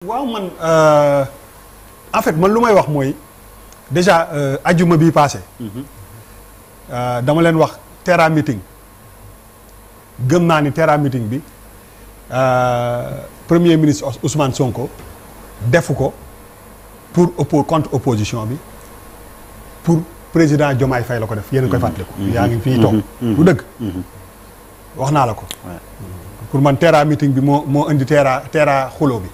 waaw man en fait man lu may wax mooy déjà ajuma bii passé dama leen wax Terra Meeting gëm naa ni Terra Meeting bi premier ministre Ousmane Sonko defu ko pour contre opposition bi pour président Diomaye Faye la ko def yéen a koy fàttaliku. yaa ngi fii toog du dëgg wax naa la ko pour man Terra Meeting bi moo indi Terra xuloo bi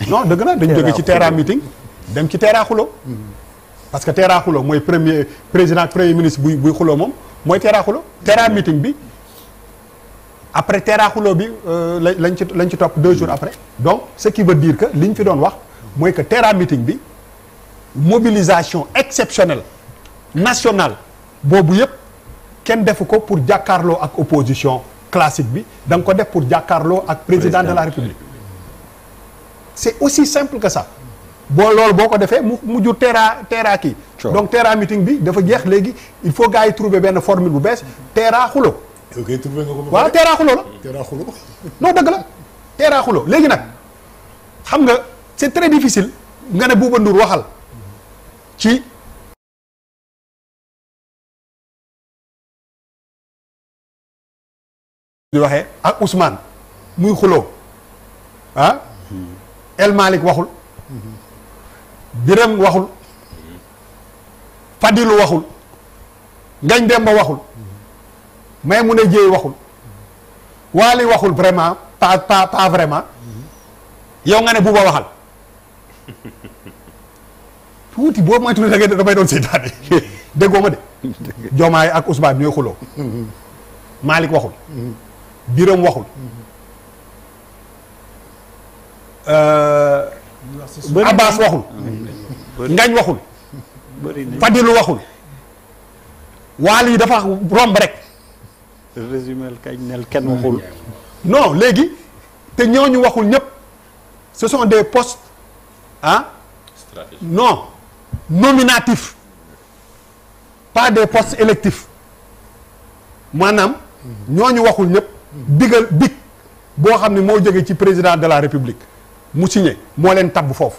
non dëgg na dañu jóge ci Terra Meeting dem ci Terra xuloo parce que Terra xuloo mooy premier ministre buy xuloo moom mooy Terra xuloo Terra Meeting bi après Terra xuloo bi lañ ci topp 2 jours après donc ce qui veut dire que li ñu fi doon wax mooy que Terra Meeting bi mobilisation exceptionnelle nationale boobu yëpp kenn defu ko pour jàkkaarloo ak opposition classique bi da nga ko def pour jàkkaarloo ak président de la République c'est aussi simple que ça loolu boo ko defee mu jur Terra kii donc Terra Meeting bi dafa jeex léegi il faut gars yi trouver benn formule bu bees Terra xulo waaw Terra xulo la Terra xulo non dëgg la Terra xulo léegi nag xam nga c'est très difficile nga ne Bouba Ndour waxal ci di waxee ak Ousmane muy xuloo El Malick waxul Birame waxul Fadilou waxul Ngagne Demba waxul Maimouna Dièye waxul Waly waxul vraiment pas vraiment yow nga ne Bouba waxal tuuti boobu mooy tuuti damay doon seytaane déggoo ma de Diomaye ak Ousmane ñooy xuloo Malick waxul Birame waxul Abbas waxul Ngagne waxul Fadilou waxul Waly dafa romb rek résumé kañ nel kenn waxul non léegi te ñooñu waxul ñëpp ce sont des postes non nominatifs pas des postes électifs maanaam ñooñu waxul ñëpp big boo xam ne moo jóge ci président de la République mu signé moo leen tabb foofu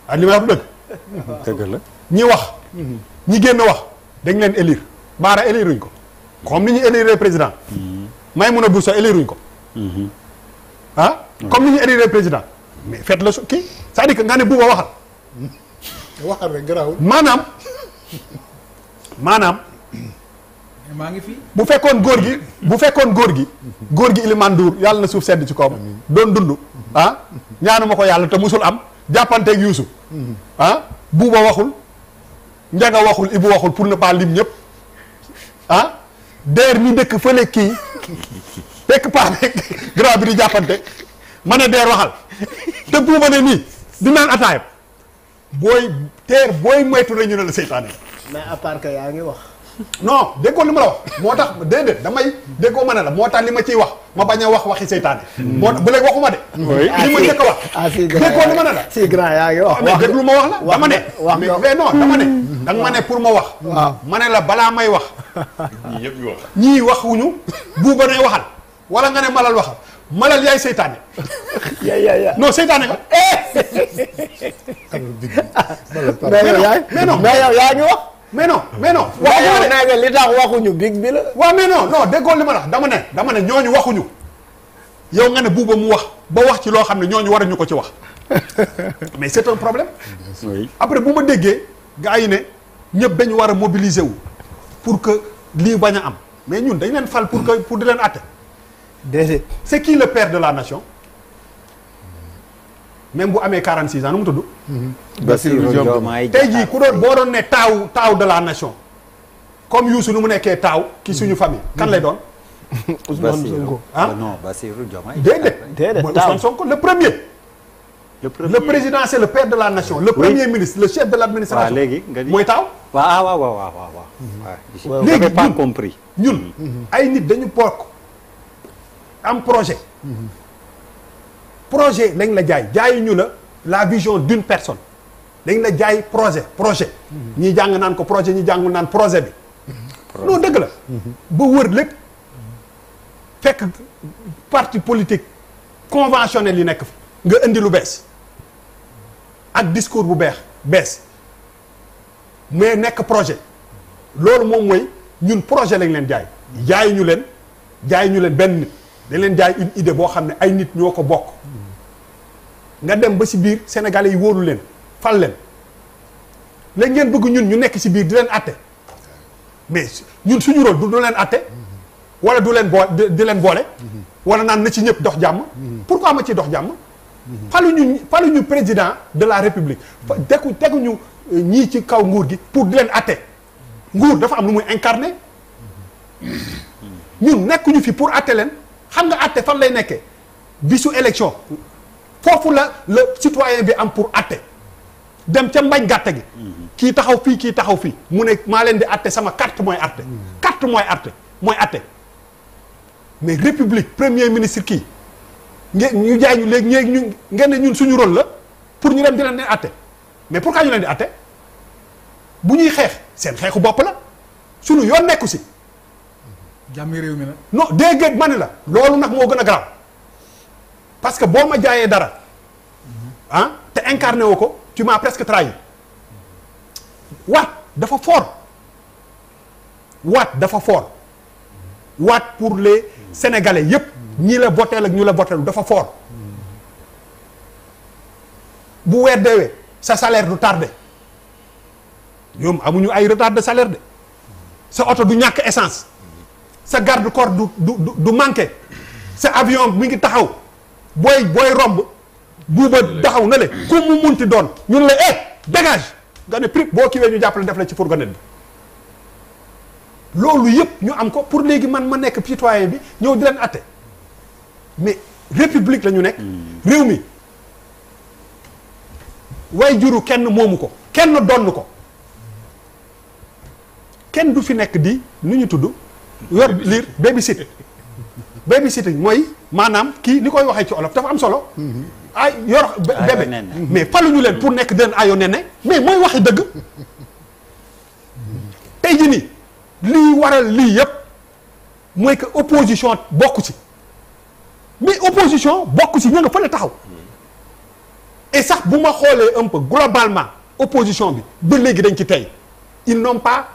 ah li may wax dëgg la ñi wax ñi génn wax dañ leen élire baara éliruñ ko comme ni ñu élire président Maïmouna Bousso éliruñ ko comme ni ñu élire président mais faites la kii c'est-à-dire que nga ne Bouba waxal rek garaawul maanaam maa ngi fi bu fekkoon góor gi Iliman Ndour yàlla na suuf sedd ci kawam doon dund ñaanu ma ko yàlla te musul am jàppanteeg Youssou Bouba waxul Ndiaga waxul Ibou waxul pour ne pas lim ñëpp deer mi dëkk fële kii fekk paa grand bi di jàppante ma ne deer waxal te Bouba ne nii di naan ataayam booy moytu la ñu ne la seytaane mais à part que yaa ngi wax. non déggoo li ma la wax moo tax déedéet damay déggoo ma ne la moo tax li ma ciy wax ma bañ a wax waxi seytaane. moo tax bu léegi waxuma de. li ma njëkk a wax. déggoo li ma ne la. si grand yaa ngi wax. mais déglu ma wax la dama ne. mais non dama ne. danga ma ne pour ma wax. waaw ma ne la balaa may wax. ñii ñëpp ñu wax. ñii waxuñu Bouba ne waxal wala nga ne Malal waxal Malal yaay seytaane. ya non seytaane nga. mais non mais yow yaa ngi wax. mais non. waaw naa nga li tax waxuñu big bi la. waaw mais non déggoo li ma la dama ne ñooñu waxuñu yow nga ne Bouba mu wax ba wax ci loo xam ne ñooñu waruñu ko ci wax mais c'est un problème. oui après bu ma déggee gars yi ne ñëpp dañu war a mobiliser wu pour que lii bañ a am mais ñun dañ leen fal pour di leen atte. déedéet. c'est qui le père de la nation même bu amee 46 ans nu mu tudd. Bassirou Diomaye tey jii ku doon boo doon ne taaw de la nation comme Youssou nu mu nekkee taaw ki suñu famille kan lay doon. Ousmane Sonko non Bassirou Diomaye déedéet mooy Ousmane Sonko le premier. le président c'est le père de la nation. le premier ministre le chef de l'administration. waaw léegi nga di mooy taaw. waaw. léegi pas compris. ñun ay nit dañu bokk am projet. projet lañ la jaayu ñu la vision d'une personne dañ la jaay projet ñi jàng naan ko projet ñi jàngul naan projet bi non dëgg la ba wër lépp fekk parti politique conventionnel yi nekk fi nga indi lu bees ak discours bu bees mais nekk projet loolu moom mooy ñun projet lañ leen jaay ñu leen benn nit dañ leen jaay une idée boo xam ne ay nit ñoo ko bokk nga dem ba ci biir sénégalais yi wóolu leen fal leen léegi ngeen bëgg ñun ñu nekk ci biir di leen atte mais ñun suñu rôle du leen atte wala du leen di leen boole wala naan na ci ñëpp dox jàmm pourquoi ma ci dox jàmm faluñu président de la république teguñu ñii ci kaw nguur gi pour di leen atte nguur dafa am lu muy incarné ñun nekkuñu fi pour atte leen xam nga atte fan lay nekkee bisu élection foofu la le citoyen bi am pour atte dem ca mbañ gàtte gi kii taxaw fii mu ne maa leen di atte sama carte mooy atte mais république premier ministre kii ñu jaay ñu léegi ñu ngeen ne ñun suñu rôle la pour ñu dem di leen atte mais pourquoi ñu leen di atte bu ñuy xeex seen xeexu bopp la suñu yoon nekku si jàmmi réew mi nag non dégg ma ne la loolu nag moo gën a garaaw parce que boo ma jaayee dara te incarné woo ko tu m'as presque trahi waat dafa fort waat pour les sénégalais yépp ñi la voteel ak ñu la voteel dafa fort bu weer deewee sa salaire du tardé ñoom amuñu ay retard de salaire de sa oto du ñàkk essence sa garde corps du manqué sa avion mi ngi taxaw booy romb buuba taxaw na le ku mu munti doon ñun la dégage nga ne prix boo kiiwee ñu jàppale def la ci fourgonnette bi loolu yëpp ñu am ko pour léegi man ma nekk citoyen bi ñëw di leen atte mais république la ñu nekk réew mi way juru kenn moomu ko kenn donn ko kenn du fi nekk di nu ñu tudd yor liir babysitting mooy maanaam kii ni koy waxee ci olof dafa am solo ay yor bébé mais faluñu leen pour nekk den ayo nene mais mooy waxi dëgg tey ji nii lii waral lii yëpp mooy que opposition bokk ci mais opposition bokk ci ña nga fële taxaw et sax bu ma xoolee un peu globalement opposition bi ba léegi dañ ci tey ils n'ont pas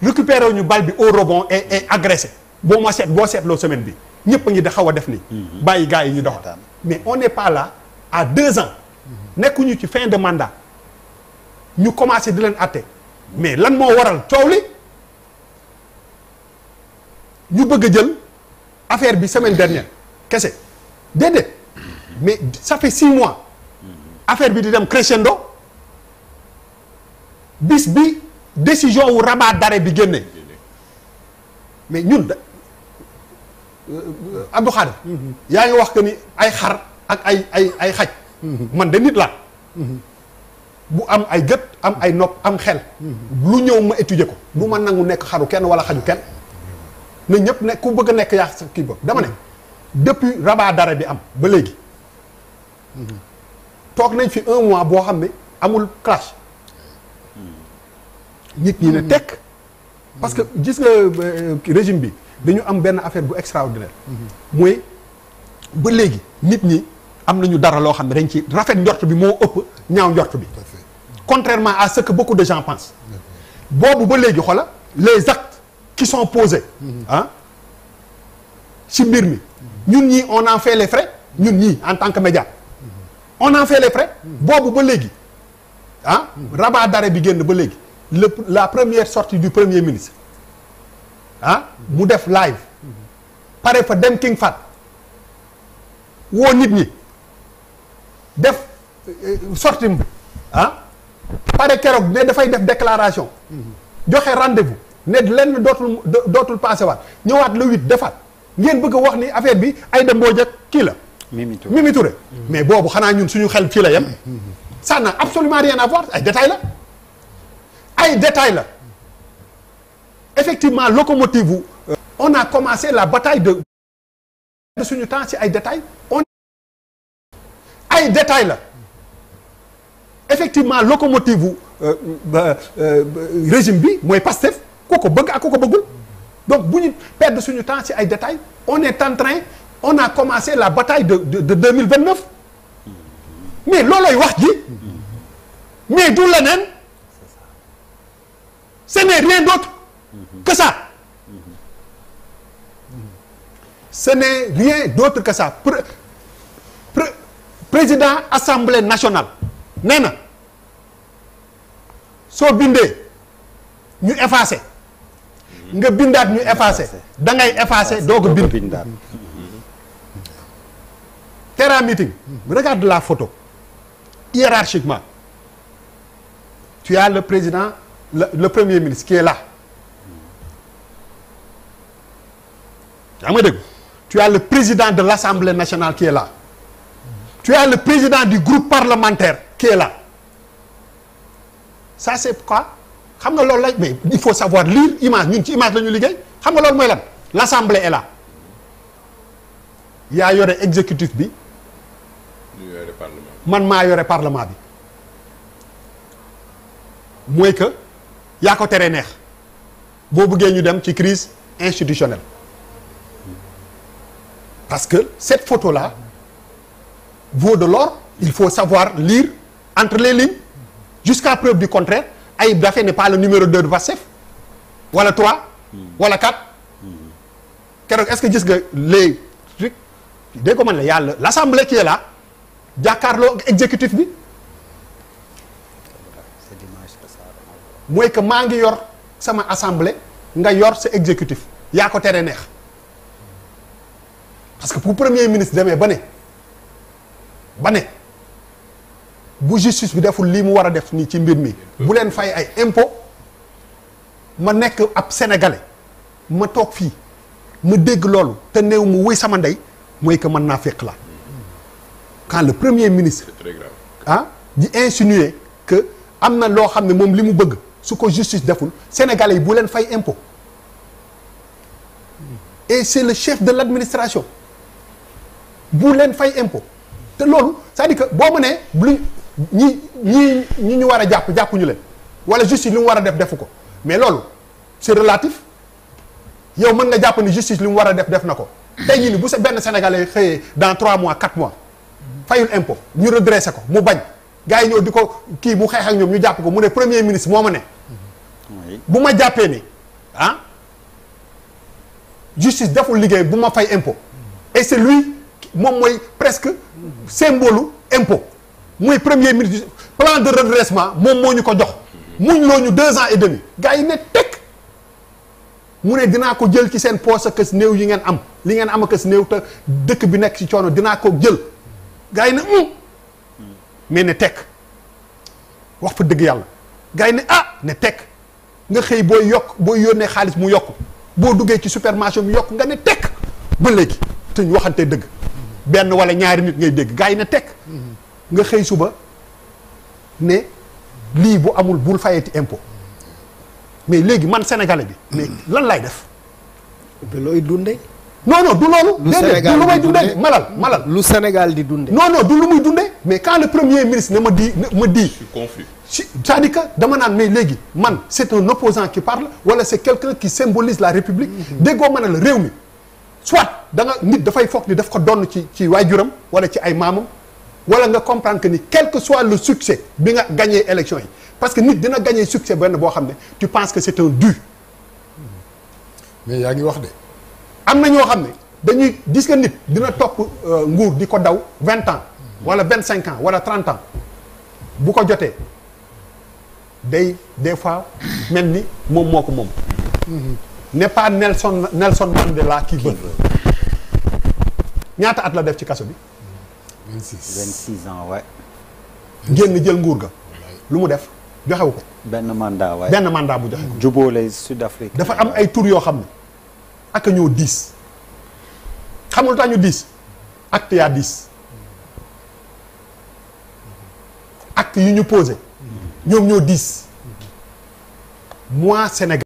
récupéré ñu bal bi au rebond et agressé boo seetloo semaine bi ñëpp a ngi da xaw a def ni bàyyi gars yi ñu doxal mais on n'est pas là à 2 ans nekkuñu ci fin de mandat ñu commencé di leen atte mais lan moo waral coow li ñu bëgg a jël affaire bi semaine dernière kese déedéet mais ça fait 6 mois affaire bi di dem crescendo bis bi décision wu rabat d'arrêt bi génne mais ñun Abdou Khadir yaa ngi wax que ni ay xar ak ay xaj man de nit laa bu am ay gët am ay nopp am xel lu ñëw ma étudier ko du ma nangu nekk xaru kenn wala xaju kenn na ñëpp nekk ku bëgg a nekk yaa sa kii ba dama ne depuis rabat d'arrêt bi am ba léegi toog nañ fi 1 mois boo xam ne amul clash nit ñi ne tekk parce que gis nga régime bi dañu am benn affaire bu extraordinaire mooy ba léegi nit ñi am nañu dara loo xam ne dañ ci rafet njort bi moo ëpp ñaaw njort bi contrairement à ce que beaucoup de gens pensent boobu ba léegi xoola les actes qui sont posés ci mbir mi ñun ñii on en fait les frais ñun ñii en tant que média on en fait les frais boobu ba léegi rabat d'arrêt bi génn ba léegi la première sortie du premier ministre mu def live pare fa dem King Fahd woo nit ñi def sortie pare keroog ne dafay def déclaration joxe rendez-vous ne lenn dootul passé waat ñëwaat le 8 defaat ngeen bëgg a wax ni affaire bi Aïda Mbodj ak kii la Mimi Touré mais boobu xanaa ñun suñu xel fii la yem ça n'a absolument rien à voir ay détails la effectivement locomotive on a commencé la bataille de suñu temps ci ay détails ay détails la effectivement locomotive régime bi mooy Pastef ku ko bëgg ak ku ko bëggul donc bu ñu perdre suñu temps ci ay détails on est en train on a commencé la bataille de 2029 mais loolooy wax ji mais du leneen ce n'est rien d'autre que ça ce n'est rien d'autre que ça président assemblée nationale nee na soo bindee ñu effacé nga bindaat ñu effacé da ngay effacé doo ko bind Terra Meeting regarde la photo hiérarchiquement tu as le président le premier ministre qui est là yaa ma dégg tu as le président de l'Assemblée nationale qui est là tu as le président du groupe parlementaire qui est là ça c'est quoi xam nga loolu la mais il faut savoir lire image ñun ci image la ñu liggéey xam nga loolu mooy lan l'Assemblée est là yaa yore exécutif bi man maa yore parlement bi mooy que yaa ko teree neex boo bëggee ñu dem ci crise institutionnelle parce que cette photo là vaut de l'or il faut savoir lire entre les lignes jusqu'à preuve du contraire Ayib Daffé n'est pas le numéro 2 de Pastef wala 3 wala 4 keroog est-ce que gis nga les trucs dégg ko man la yàlla l'assemblée qui est là jàkkaarloo exécutif bi mooy que maa ngi yor sama assemblée nga yor sa exécutif yaa ko tere neex parce que pour premier ministre demee ba ne bu justice bi deful lii mu war a def nii ci mbir mi bu leen fay ay impôt ma nekk ab sénégalais ma toog fii ma dégg loolu te néew mu wuy sama ndey mooy que mën naa fekk la quand le premier ministre c'est très grave. ah di insinuer que am na loo xam ne moom li mu bëgg su ko justice deful sénégalais yi bu leen fay impôt et c'est le chef de l'administration bu leen fay impôt te loolu c'est-à-dire que boo ma nee lu ñi ñu war a jàppuñu leen wala justice li mu war a defu ko mais loolu c'est relatif yow mën nga jàpp ni justice li mu war a def na ko tey jii ni bu sa benn sénégalais xëyee dans 3 mois 4 mois fayul impôt ñu redressé ko mu bañ gars yi ñëw di ko kii mu xeex ak ñoom ñu jàpp ko mu ne premier ministre moo ma ne bu ma jàppee ni justice deful liggéey bu ma fay impôt et c'est lui moom mooy presque symbole impôt mooy premier ministre plan de redressement moom moo ñu ko jox muñ loo ñu 2 ans et demi gars yi ne tekk mu ne dinaa ko jël ci seen poche kës néew yi ngeen am li ngeen am a kës néew te dëkk bi nekk ci coono dinaa ko jël gars yi ne mais ne tekk wax fa dëgg yàlla gars yi ne ne tekk nga xëy booy yónnee xaalis mu yokk boo duggee ci supermarché mu yokk nga ne tekk ba léegi te ñu waxante dëgg benn wala ñaari nit ngay dégg gars yi ne tekk nga xëy suba ne lii bu amul bul fayeti impôt mais léegi man sénégalais bi mais lan lay def. bi looy dunde non du loolu. lu Sénégal du lu may dundee malal. lu Sénégal di dunde non du lu muy dundee mais quand le premier ministre ne ma di. je suis confus. c'est-à-dire que dama naan mais léegi man c'est un opposant qui parle wala c'est quelqu'un qui symbolise la république. déggoo ma ne la réew mi soit da nga nit dafay foog ni daf ko donn ci waajuram wala ci ay maamam wala nga comprendre que ni quel que soit le succès bi nga gagné élection yi parce que nit dina gagné succès benn boo xam ne tu penses que c'est un dû. mais yaa ngi wax de. am na ñoo xam ne dañuy gis nga nit dina topp nguur di ko daw 20 ans wala 25 ans wala 30 ans bu ko jotee day des fois mel ni moom moo ko moom. n'est pas Nelson Mandela qui veut. ñaata at la def ci kaso bi. 26 ans waay. génn jël nguur ga. lu mu def joxewu ko. benn mandat waay. benn mandat bu joxe ko. jubóole Sud-Afrique. dafa am ay tur yoo xam ne ak ñoo diis xamul tax ñu diis acte yaa diis acte yu ñu posé ñoom ñoo diis moi Sénégal.